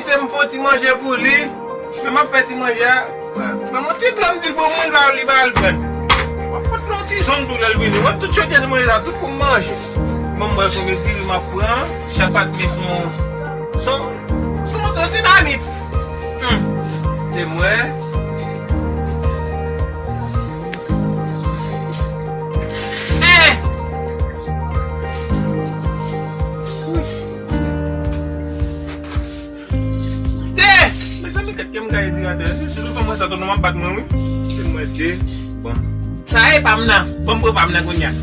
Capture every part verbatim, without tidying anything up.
M fè yon ti manje pou li. Men m ap fè ti manje a. Men yon ti plan m di l pou mwen, li pa, li pa al pran. M ap fout li yon ti zong tou lè l vini. Wè tout chodyè se manje sa, tout pou m manje. Bon, m wè konbyen diri m ap pran. Chak pat men son, son, son, son dinamit. Hmm. Te m wè. Eh! De! Mezanmi, gad kè m gaye di atè. Si, si nou pa mwen sa, tonton m ap bat mwen, wi. Se mwen de. Bon. Sa e pa m nan. Bon, m pran pa m nan kounye a.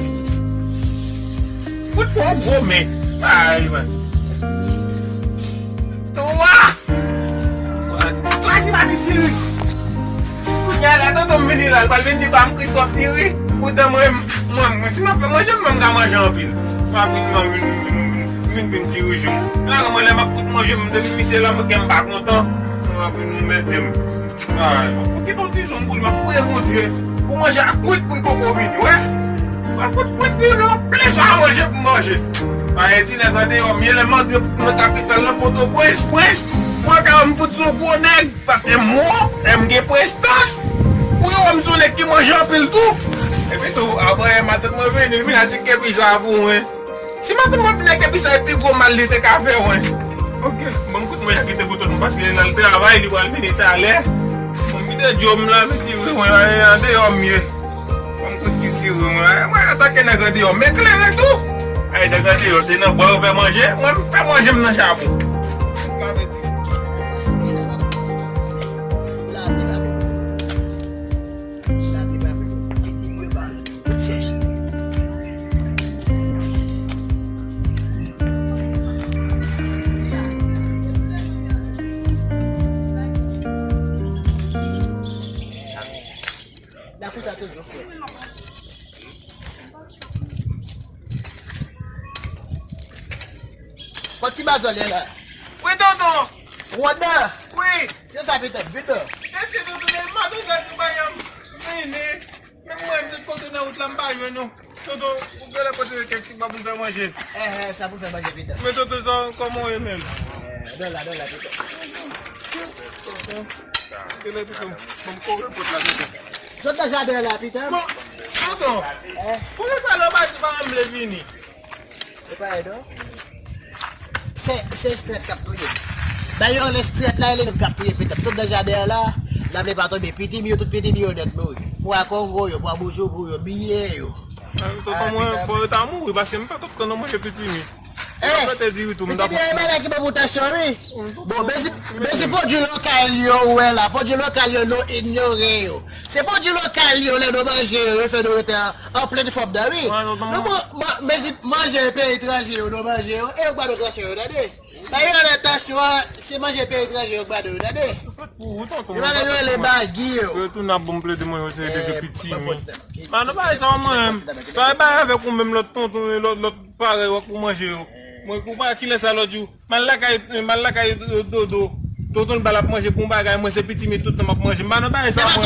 Fout pou yon gwo men. Ay, man. Twa! Twa ti mami diri. Kounye a la, tonton m vini la, l pral vin di pa m kri twòp diri. Poutan mwen, mwen, mwen, si m ap fè manje, m menm ka manje anpil. M ap vin manje, vin, vin, vin, vin, vin dirije m. La, mwen, lè m ap fout manje, m te vin misye la, mwen, kè m pa kontan. M ap vin mède m. Ay, pou ki ton ti zong pou li, m ap priye Bondye. Pou manje a kwit pou l poko vini, wè. M ap fout kwit diri, m ap plen sa a manje pou manje. Ayiti, nèg andeyò, m ye lè m antre nan kapital nan Pòtoprens, Prens. Mwen ka m fout sou gwo nèg. Paske m wo, e m gen prestans. Ou yo wè m se yon nèg ki manje anpil tou. Epi tou, apre matant mwen vini, li vin a ti kepi sa pou mwen. Si matant mwen vin a kepi sa, e pi gwo mal li te ka fè mwen. Ok, bon, m kout mwen kiltire kouto m paske l al travay, li pral vini talè. Bon, m kite djòb la, kiltire mwen, e andeyò m ye. Bon, m kout kiltire mwen, e mwen antanke nèg andeyò, m eklere tou. Ay, nèg andeyò, se nan bwa yo fè manje, mwen m fè manje m nan chabon. Sa vle di. Lavi pa fè. Lavi pa fè. Pitit mwen pa chèch li. Lakou sa toujou frèt. Kot ti bazòl ye la? Wi, tonton. Wanda. Wi. Se sa, pitit, vin non. Mesye, tonton, men maten sa ti pa janm vini. Men mwen, m se kote nan wout la, m pa jwenn ou. Tonton, ou genlè pote kèk ti pa pou m fè manje. Eh, eh, sa pou fè manje, pitit. Men tonton, sa, kòman w ye menm? Eh, dòla, dòla, pitit. Tonton. Genlè tonton. Bon, m kore pot la, tonton. Sot nan jaden an la, pitit. Bon, tonton. Eh? Poukisa lè w pati pa janm vle vini? E pa ede w. Se, se estrès k ap touye m. Dayè, lè estrès la, e li menm k ap touye m. Pitit, tout nan jaden an la, lavi pa tonbe. Pitimi yo, tout pitimi yo nèt mouri. Pwa kongo yo, pwa boujoubou yo, biyè yo. Tonton, mwen, fò yo ta mouri, paske m fè tout tan nan manje pitimi. Eh, pitimi a yon bagay ki bon pou tansyon, wi. Bon, mezi, mezi pwodui lokal yo, ou wè la, pwodui lokal yo, nou inyore yo. Se pwodui lokal yo, lè nou manje yo, yo fè nou rete an, an plen fòm nan, wi. Nou bon, bon, mezi manje peyi etranje yo, nou manje yo, e yo ba nou tansyon yo, tande. Dayè, lè tansyon an, se manje peyi etranje yo ba nou yo, tande. Yo ba nou yo rele bagi yo. Yo tounen ap bon plede mwen, yo se de pitimi. Ba nou bagay sa mwen menm. Bagay, bagay avèk ou menm lòt tonton, lòt, lòt parèy ou pou manje yo. Mwen, ou pa kilè sa lòt jou. M al lakay, m al lakay, eh, Dodo. Tonton l ba l ap manje pou yon bagay, mwen se pitimi tout tan m ap manje. M pa nan bagay sa mwen.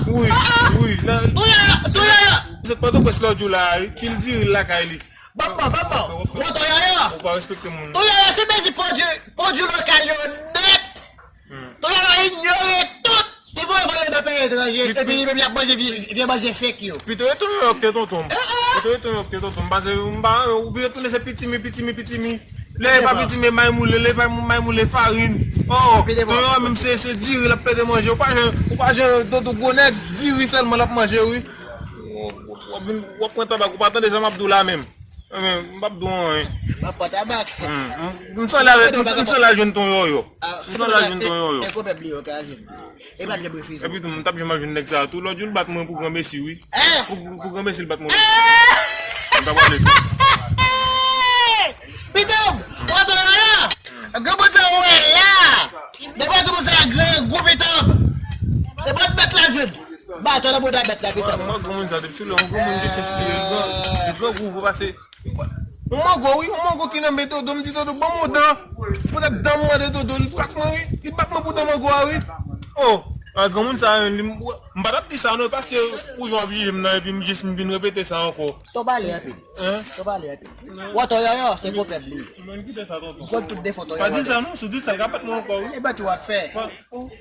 Wi, wi. Touye, touye. Se Pòtoprens lòt jou la, wi. Pil diri l lakay li. Banm ban, banm ban. Tonton Yaya. Ou pa respekte moun. Tonton Yaya, se mezi pwodui, pwodui lokal yo nèt. Tonton Yaya inyore tout. Li voye voye nan peyi etranje. Epi li menm li ap manje vye, vye manje fake yo. Pito retounen yo ke tonton. Pito retounen yo ke tonton. Pase m pa, ou retounen se pitimi, pitimi, pitimi. Lè e pa pitimi, may moule, lè e pa may moule farin. Oh, tonton Yaya menm se, se diri l ap plede manje. Ou pa jan, ou pa jan Dodo gwo nèg, diri sèlman l ap manje, wi. W ap vin, w ap pran tabak, ou pa tande sa m ap di w la menm. Enben, m p ap di w anyen. M ap pran tabak. M sanble avèk, m sanble al jwenn ton yòyò. M sanble al jwenn ton yòyò. E pwovèb li yo ka jwenn. E pa t gen refize. Epi tou, m t ap janm al jwenn nèg sa a tou. Lòt jou, l bat mwen pou granmesi, wi. Pou, pou granmesi, l bat mwen. M t ap pale tou. Pitom, w ap la. Granmoun sa w wè la. Depi granmoun sa grangou, Pitom. Depi bèt la jwenn. Baton nan bouda bèt la, Pitom. Mwen, mwen, granmoun sa, depi sou lè yon granmoun te chèche li, li gran, li grangou, pase. Yon mango, wi, yon mango ki nan men Dodo, m di Dodo, ban m yon dan. Poutèt dan m mande Dodo, li bat mwen, wi. Li bat mwen pou dan mango a, wi. Oh, A granmoun sa, li, m pa t ap di sa non, paske ou jan w ap jije m nan, epi m jis m vin repete sa ankò. Ton pale anpil. Hein? Ton pale anpil. Tonton Yòyò, se konpè m li. Mwen kite sa, tonton. M konn tout defo Tonton Yòyò. Pa di sa non, si w di sa, l ka bat mwen ankò, wi. E bat w ap fè.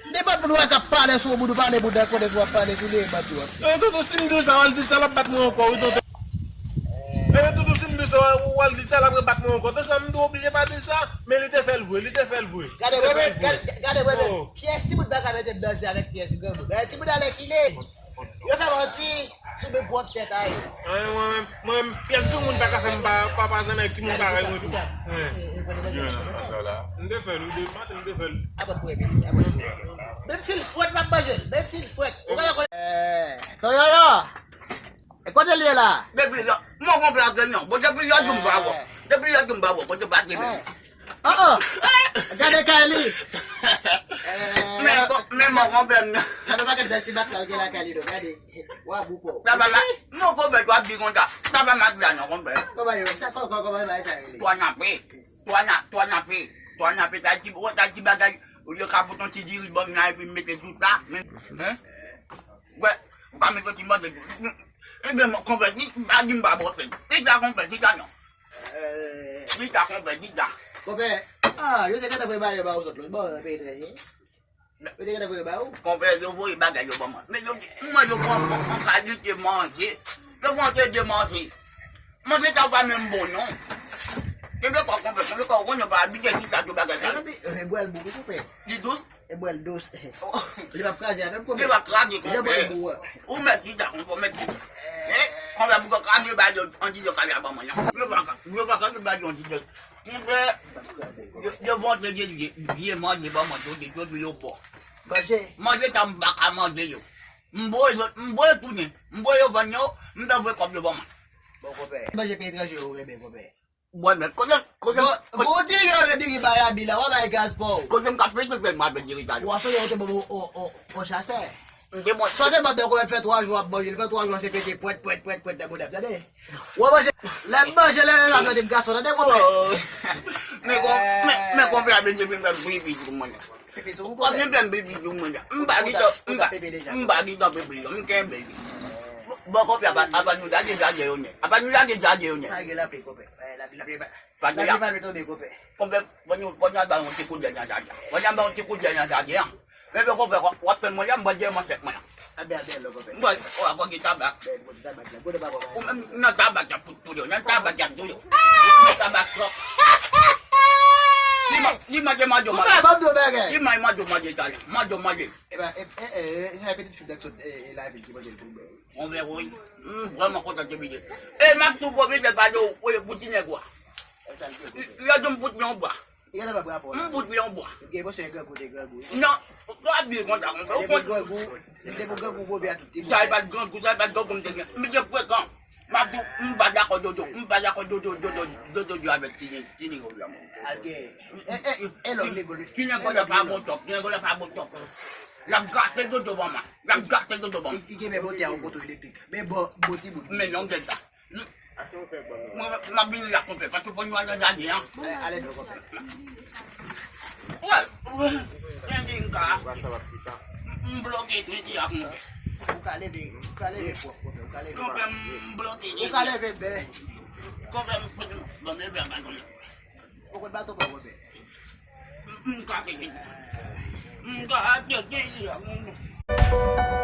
Nenpòt moun wè k ap pale sou ou, moun ou pale, moun nan konnen si w ap pale sou li, e bat w ap fè. E, tonton, si m di w sa, w al di l sa, l ap bat mwen ankò, wi, tonton. E, tonton, si m di w sa, w al di l sa, l ap rebat mwen ankò. Tonton, m te oblije pa di l sa, men li te fè l vre, li te fè l vre. Gade, wè, men, gade, gade, wè, men. Pyès timoun pa ka mete m danse avèk pyès granmoun. Men timoun alèkile. Yo fè manti sou men pwòp tèt a yo. Mwen menm, mwen menm, pyès granmoun pa ka fè m pa, pa, pa zanmi ak timoun parèy mwen tou. M te fè l, wi, de maten m te fè l. Apre pou epi, apre pou epi. Menm si l frèt, m ap manje l. Menm si l frèt. Ou pa konn. Tonton Yòyò. E kote l ye la? Depi lò, mon konpè a gen yon. Bon, depi lò, di m pa wè. Depi lò, di m pa wè. Bon, di pa gen menm. Oh, oh. Gade kay li. Men, men mon konpè m nan. Gade pakèt bèl ti bat la, l gen lakay li, non. Gade. Wa bouko. Sa pa ma-, non, konpè, w ap di konsa. Sa pa mat la, non, konpè. Kòman yo, sa, kòman, kòman, kòman bagay sa rele? Twa nape. Twa na-, twa nape. Twa nape, sa ti, sa ti bagay. Ou yo ka pote yon ti diri ban m nan, epi m mete sou sa. Men, hein? Wè, ou ka mete yon ti mòde. Ebyen, konpè, di, pa di m pa bwè. Di sa, konpè, di sa non. Di sa, konpè, di sa. Konpè, ah, yo te gentan voye bagay yo ba ou zòt lòt bò, nan peyi etranje. Yo te gentan voye ba ou. Konpè, yo voye bagay yo ban mwen. Men yo di, mwen, yo pran, pran, pran kalite manje. Yo pran kalite manje. Manje sa yo pa menm bon, non. Kenbe kò w, konpè, kenbe kò w, ou konnen yo pa abitye di sa, di bagay sa. E bwè l bouke, konpè. Li dous? E bwè l dous. Li p ap kraze avè m, konpè. Li p ap kraze, konpè. Jan bwè l bou a. Ou mèt di sa, konpè, ou mèt di sa. Eh, konpè, pou yo kraze ba yo, an di yo kraze ban mwen, non. Yo pa ka, yo pa ka, yo ba yo an di yo. Konpè, yo, yo vantre de vye, vye manje ban mwen, yo di, yo di yo bon. Manje. Manje sa m pa ka manje yo. M voye yo, m voye tounen. M voye yo vann yo, m ta voye kòb yo ban mwen. Bon, konpè. Manje peyi etranje yo renmen, konpè. Mwen menm, kote, kote, bon, kote bon, ti yo, le diri bay abi la, w a bay gaz pa w. Kote m ka pete fè m avèk diri sa yo. W a sonje w te ban m on, on, on, on chasè. M te bon. Sa w te ban m, konpè, fè twa jou ap manje, l fè twa jou se pete pwèt, pwèt, pwèt, pwèt, nan bouda m, tande. W a manje, lè m manje, lè, lè, lè, tande m gason, tande, konpè. Oh. Men kon-, men, men konpè a vin depi m fè m pipi sou mwen. Pipi sou ou, konpè. Konpè m fè m pipi sou mwen. M pa gentan, m pa, m pa gentan pipi, m kenbe li. Bon, konpè, apa, apa nou lage jaje yo nèt. Apa nou lage jaje yo nèt. Pa gen lapli, konpè. Eh, lapli, lapli, pa, lapli pa vle tonbe, konpè. Konpè, fò nou, fò nou al ba yon ti koudèy nan jaje. Fò nou al ba yon ti koudèy nan jaje an. Men, men, konpè, w ap fè mwen la, m pral dèyè mansèt mwen la. Abè, abè, lò, konpè. M pral, w ap pran tabak. Bèl, bon, tabak la. Gode baba. Ou menm, nan tabak y ap fout touye w. Nan tabak y ap touye w. Nan tabak twòp. Li man-, li manje, manje, manje. Konpè, ban m di w bagay. Li man-, manje, manje, sa la. Manje, manje. E ba, e, e, e, e, sa pitit fi t ap sot, e, e, lavil ki manje l pou bwè. Mwen vle woy. M vrèman kontan de bidye. E m ap tou pwofite pale w, woy, pou ti nèg ou a. Yo di m fout li yon bwa. M fout li yon bwa. Non, w ap di l konsa, konsa. Ou konn grangou, li te pou grangou, pwofye a tout timoun. Sa e pa t grangou, sa e pa t grangou m te gen. M te frekan. M ap di w, m pa dakò dodo, m pa dakò dodo, dodo, dodo, dodo avèk ti nèg, ti nèg yo la, mwen. Alge. E, e, e, lòt nèg yo. Ti nèg yo la pa bon tòp, ti nèg yo la pa bon tòp. L ap gate dodo ban mwen. L ap gate dodo ban mwen. Li, li gen men bòtè a yon poto elektrik. Men bon, bon timoun. Men non, gèt sa. Mwen, m ap vini la, konpè, paske fò nou al nan jaden an. Ale, ale non, konpè. Wè, wè, men di m ka. M bloke twenty a, konpè. Ou ka leve, ou ka leve pwòp, konpè, ou ka leve. Konpè, m bloke twenty a. Ou ka leve bè. Konpè, m, m, m leve a baton. Ou konn baton pa w, konpè? M, m ka fè twenty. M ka fè twenty a, konpè.